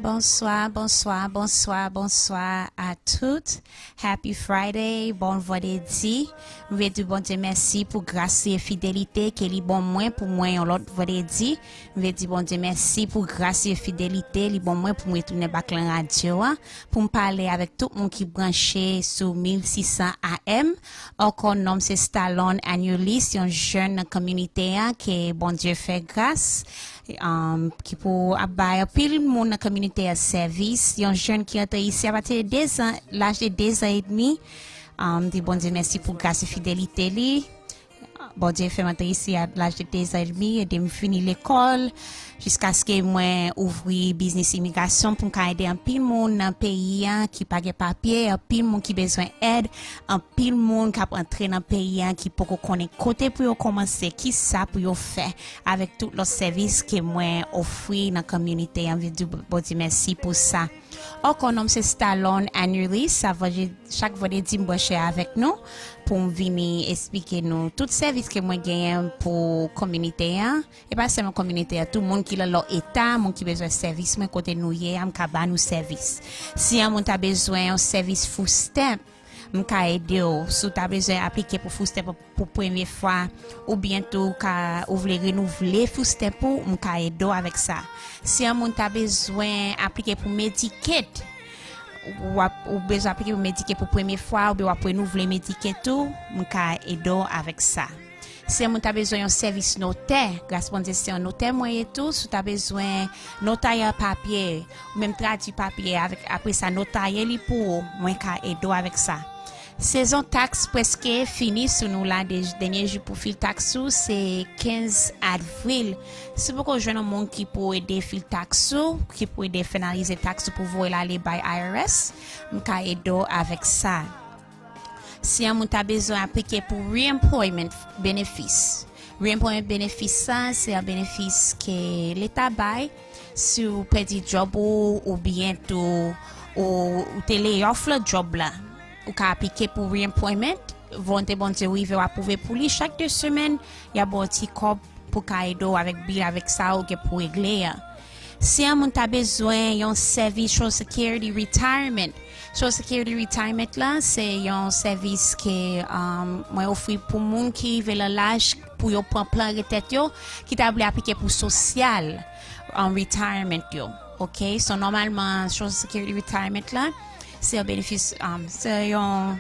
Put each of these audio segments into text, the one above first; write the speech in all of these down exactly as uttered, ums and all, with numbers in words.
Bonswa, bonswa, bonswa, bonswa a tout. Happy Friday, bon vandredi. M vle di Bondye mèsi pou gras li e fidelite ke li ban mwen pou mwen yon lòt vandredi. M vle di Bondye mèsi pou gras li e fidelite li ban mwen pou m retounen bak lan radyo a, pou m pale avèk tout moun ki branche sou mil sis san A M. Ankò, non m se Stalon Anulis, yon jèn nan kominote a ke Bondye fè gras, um, ki pou ap bay anpil moun nan kominote a sèvis. Yon jèn ki antre isi apati de dezan, laj de dezan edmi. Um, di Bondye mèsi pou gras e fidelite li. Bondye fè m antre isi a laj de dezan edmi, ede m fini lekòl, jiskaske mwen ouvri biznis imigrasyon pou m ka ede anpil moun nan peyi a ki pa gen papye, anpil moun ki bezwen èd, anpil moun k ap antre nan peyi a ki poko konnen kote pou yo kòmanse, kisa pou yo fè avèk tout lòt sèvis ke mwen ofri nan kominote a. M vle di Bondye mèsi pou sa. Ankò, non m se Stalon Anulis. Chak vandredi, m branche avèk nou pou m vini esplike nou tout sèvis ke mwen genyen pou kominote a. E pa sèlman kominote a, tou moun ki lan lòt eta, moun ki bezwen sèvis mwen kote nou ye a, m ka ba nou sèvis. Si yon moun ta bezwen yon sèvis food stamp, m ka ede w. Si w ta bezwen aplike pou food stamp pou premye fwa, oubyen tou ka, ou vle renouvle food stamp ou, m ka ede w avèk sa. Si yon moun ta bezwen aplike pou Medicaid, w ap, ou bezwen aplike pou Medicaid pou premye fwa, oubyen w ap renouvle Medicaid ou, m ka ede w avèk sa. Si yon moun ta bezwen yon sèvis notè, gras Bondye se yon notè mwen ye tou, si w ta bezwen notaye papye, ou menm tradui papye avèk, apre sa notaye li pou ou, mwen ka ede w avèk sa. Sezon taks prèske fini sou nou la, de, dènye jou pou fil taks ou se kenz avril. Si w poko jwenn yon moun ki pou ede fil taks ou, ki pou ede finalize taks ou pou voye l ale bay I R S, m ka ede w avèk sa. Si yon moun ta bezwen aplike pou reemployment benefis, reemployment benefis sa, se yon benefis ke leta bay si w pèdi djòb ou, oubyen tou ou, ou te lay off lan djòb la. Ou ka aplike pou reemployment, volonte Bondye rive w apwouve pou li. Chak de semèn, y ap ba w ti kòb pou ka ede w avèk bil avèk sa ou gen pou regle a. Si yon moun ta bezwen yon sèvis Social Security Retirement, Social Security Retirement la, se yon sèvis ke, um, mwen ofri pou moun ki rive lan laj pou yo pran plan retèt yo, ki ta vle aplike pou sosyal, um, retirement yo. Ok? So, nòmalman, Social Security Retirement la, se yon benefis, um, se yon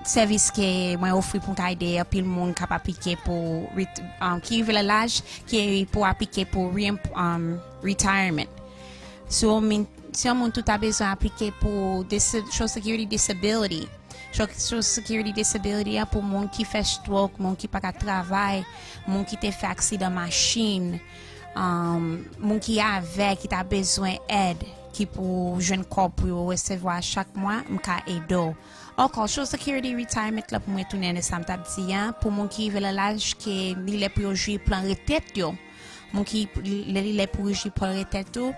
sèvis ke mwen ofri pou m ka ede anpil moun k ap aplike pou ret-, um, ki rive lan laj, ki pou aplike pou re-, um, retirement. So, min-, si yon moun tou ta bezwen aplike pou disa-, Social Security Disability, Social Security Disability a pou moun ki fè stroke, moun ki pa ka travay, moun ki te fè aksidan machin, um, moun ki avèg, ki ta bezwen èd, ki pou jwenn kòb pou yo resevwa chak mwa, m ka ede w. Ankò, Social Security Retirement la, pou mwen tounen nan sa m t ap di a, pou moun ki rive lan laj ke li lè pou yo jwi plan retèt yo, moun ki lè li lè pou yo jwi plan retèt yo,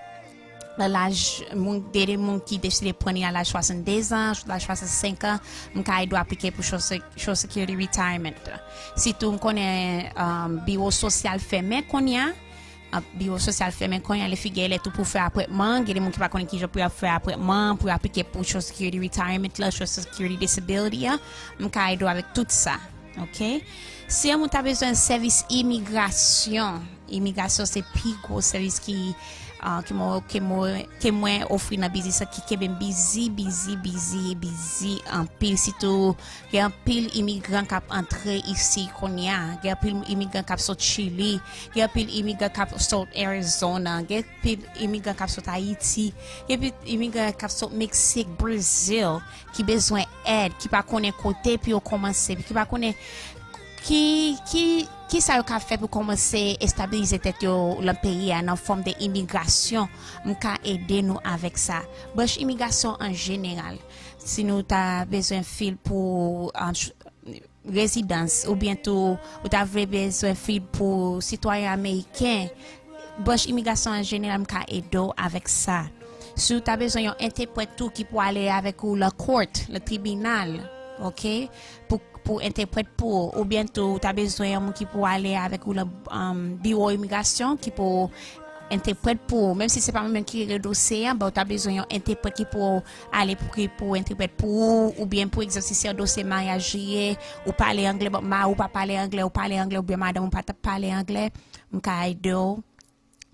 lan laj moun, de, de moun ki deside pran li a laj swasanndezan, laj swasannsenk an, m ka ede w aplike pou Social Se-, Social Security Retirement. Sitou m konnen, um, biwo sosyal fèmen kounye a. Ah, biwo sosyal fèmen kounye a, lè figi lè tou pou fè apwentman. Gen de moun ki pa konnen kijan pou y ap fè apwentman, pou y aplike pou Social Security Retirement la, Social Security Disability a. M ka ede w avèk tout sa. Ok? Si yon moun ta bezwen sèvis imigrasyon, imigrasyon se pi gwo sèvis ki, ah, ke mwen, ke mwen, ke mwen ofri nan biznis la, ki kenbe m bizi, bizi, bizi, bizi anpil. Sitou, gen anpil imigran k ap antre isi kounye a. Gen anpil imigran k ap sot Chili. Gen anpil imigran k ap sot Arizona. Gen anpil imigran k ap sot Ayiti. Gen anpil imigran k ap sot Meksik, Brezil, ki bezwen èd, ki pa konnen kote pou yo kòmanse, ki pa konnen ki, ki, kisa yo ka fè pou kòmanse estabilize tèt yo lan peyi a nan fòm de imigrasyon. M ka ede nou avèk sa. Branch imigrasyon an jeneral. Si nou ta bezwen fil pou, ah, ch-, rezidans, oubyen tou ou ta vle bezwen fil pou sitwayen ameriken, branch imigrasyon an jeneral m ka ede w avèk sa. Si w ta bezwen yon entèprèt tou ki pou ale avèk ou lan court, lan tribinal, ok, pou, pou entèprèt pou ou, oubyen tou ou ta bezwen yon moun ki pou ale avèk ou lan, um, biwo imigrasyon, ki pou entèprèt pou ou. Menm si se pa mwen menm ki regle dosye a, bon, ou ta bezwen yon entèprèt ki pou ale pou ki pou entèprèt pou ou, oubyen pou egzanp, si se yon dosye maryaj li ye, ou pale anglè, bon, mari w pa pale anglè, ou pale anglè, oubyen madanm ou pa t ap pale anglè, m ka ede w.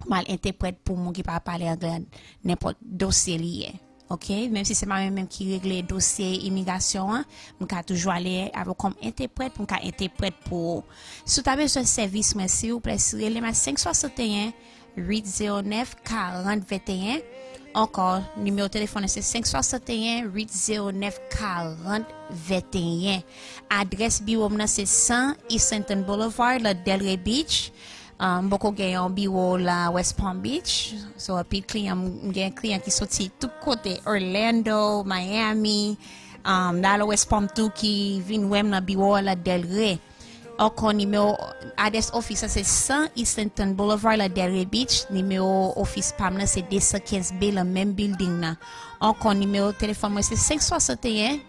M al entèprèt pou moun ki pa pale anglè, nenpòt dosye li ye. Ok? Menm si se pa mwen menm ki regle dosye imigrasyon an, m ka toujou ale avè w kòm entèprèt pou m ka entèprèt pou ou. Si w ta bezwen sèvis mwen, silvouplè, rele m a senk swasanteyen, uit zewo nèf, karant venteyen. Ankò, nimewo telefòn nan se senk swasanteyen, uit zewo nèf, karant venteyen. Adrès biwo m nan se san East Clinton Boulevard, la Delray Beach. Um, m poko gen yon biwo la West Palm Beach. So, anpil kliyan, m gen kliyan ki soti tout kote, Orlando, Miami, um, la la West Palm tou ki vin wè m nan biwo a la Delray. Ankò, nimewo, adrès ofis la se san East Clinton Boulevard, la Delray Beach. Nimewo ofis pa m nan se de san kenz B, la menm building nan. Ankò, nimewo telefòn mwen se senk swasanteyen,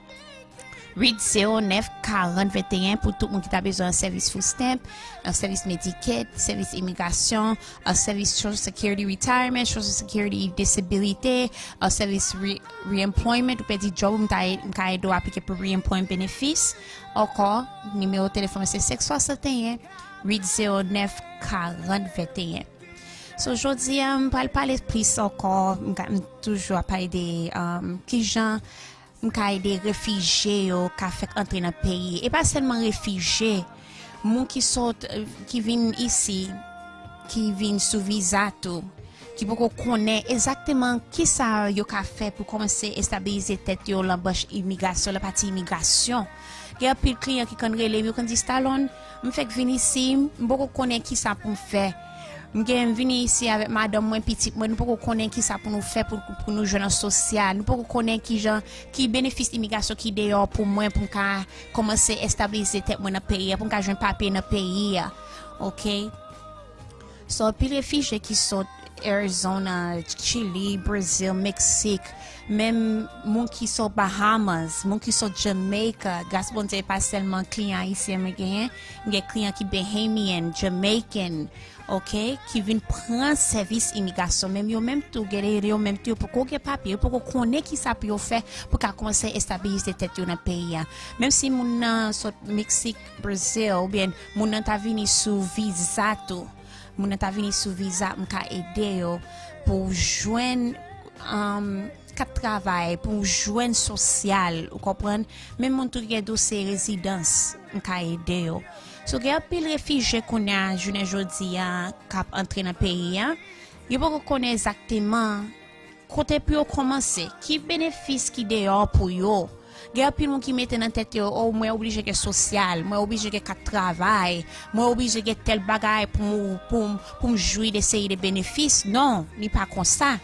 uit zewo nèf, karant venteyen pou tout moun ki ta bezwen yon sèvis food stamp, yon sèvis Medicaid, sèvis imigrasyon, yon sèvis Social Security Retirement, Social Security Disability, yon sèvis re-, reemployment, ou pèdi djòb ou, m ta e-, m ka ede w aplike pou reemployment benefits. Ankò, nimewo telefòn se senk swasanteyen, uit zewo nèf, karant venteyen. So, jodi a, m pral pale plis ankò, m ka, m toujou ap pale de, um, kijan m ka ede refijye yo ka fèk antre nan peyi. E pa sèlman refijye, moun ki sot, eh, ki vin isi, ki vin sou viza tou, ki poko konnen egzakteman kisa yo ka fè pou kòmanse estabilize tèt yo lan branch imigrasyon, lan pati imigrasyon. Gen anpil kliyan ki konn rele m, yo konn di, "Stalon, m fèk vin isi, m poko konnen kisa pou m fè." M gen, m vini isi avèk madanm mwen, pitit mwen, nou poko konnen kisa pou nou fè pou, pou nou jwenn an sosyal. Nou poko konnen kijan, ki benefis imigrasyon ki deyò pou mwen, pou m ka kòmanse estabilize tèt mwen nan peyi a, pou m ka jwenn papye nan peyi a. Ok? So, anpil refijye ki sot Arizona, Chili, Brazil, Meksik, menm moun ki sot Bahamas, moun ki sot Jamaica, gras Bondye, e pa sèlman kliyan ayisyen mwen genyen, m gen kliyan ki Bahamian, Jamaican, ok, ki vin pran sèvis imigrasyon. Menm yo menm tou, gen de yo menm tou, yo poko gen papye, yo poko konnen kisa pou yo fè pou ka kòmanse estabilize tèt yo nan peyi a. Menm si moun nan sot Meksik, Brazil, oubyen moun nan ta vini sou viza tou. Moun nan ta vini sou viza, m ka ede yo pou jwenn, um, kat travay, pou jwenn sosyal, ou konprann? Menm moun tou ki gen dosye rezidans, m ka ede yo. So, gen anpil refijye kounye a, jounen jodi a, k ap antre nan peyi a. Yo poko konnen egzakteman kote pou yo kòmanse, ki benefis ki deyò pou yo. Gen anpil moun ki mete nan tèt yo, "O, mwen oblije gen sosyal, mwen oblije gen kat travay, mwen oblije gen tèl bagay pou m, pou m, pou m jwi de seri de benefis." Non, li pa konsa.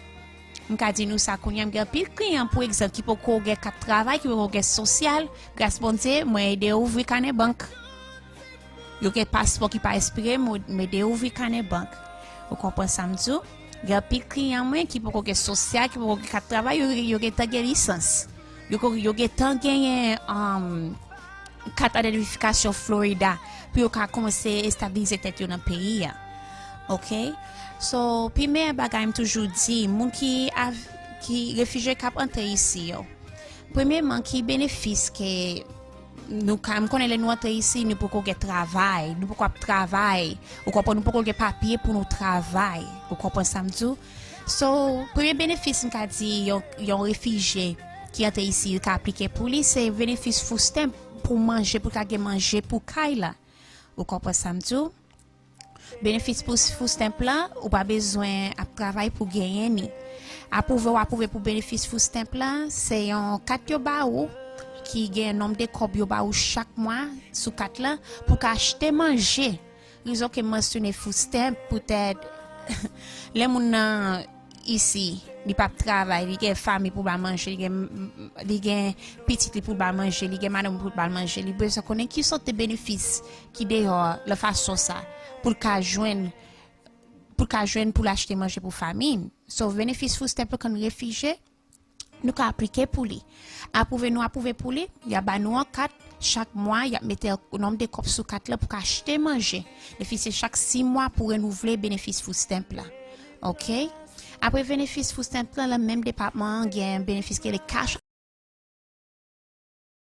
M ka di nou sa kounye a, m gen anpil kliyan, pou egzanp, ki poko gen kat travay, ki poko gen sosyal. Gras Bondye, mwen ede yo ouvri kanè bank. Yo gen paspò ki pa espire, m, m ede yo ouvri kanè bank. Ou konprann sa m di w? Gen anpil kliyan mwen ki poko gen sosyal, ki poko gen kat travay, yo, yo gentan gen lisans. Yo ko-, yo gentan genyen, um, kat idantifikasyon Florida pou yo ka kòmanse estabilize tèt yo nan peyi a. Ok? So, pi meyè bagay m toujou di, moun ki av-, ki refijye k ap antre isi yo. Premyeman, ki benefis ke nou ka, m konnen lè nou antre isi, nou poko gen travay, nou poko ap travay, ou konprann, nou poko gen papye pou nou travay, ou konprann sa m di w? So, premye benefis m ka di yon, yon refijye ki antre isi, li ka aplike pou li, se benefis food stamp pou manje, pou l ka gen manje pou kay la. Ou konprann sa m di w? Benefis pou food stamp la, ou pa bezwen ap travay pou genyen ni. Apwouve ou apwouve pou benefis food stamp la, se yon kat yo ba ou ki gen nonb de kòb yo ba ou chak mwa sou kat la pou ka achte manje. Rezon ke m mansyone food stamp, poutèt lè moun nan isi, li p ap travay, li gen fanmi pou ba manje, li gen, li gen pitit li pou ba manje, li gen madanm pou ba manje, li bezwen konnen ki sòt de benefis ki deyò lan fason sa, pou l ka jwenn, pou l ka jwenn pou l achte manje pou fanmi l. So, benefis food stamp la kan refijye, nou ka aplike pou li. Apwouve nou apwouve pou li, y ap ba nou yon kat, chak mwa, y ap mete yon nonb de kòb sou kat la pou ka achte manje. Epi se chak sis mwa pou renouvle benefis food stamp la. Ok. Apre benefis food stamp lan, nan menm depatman an, gen benefis ki rele cash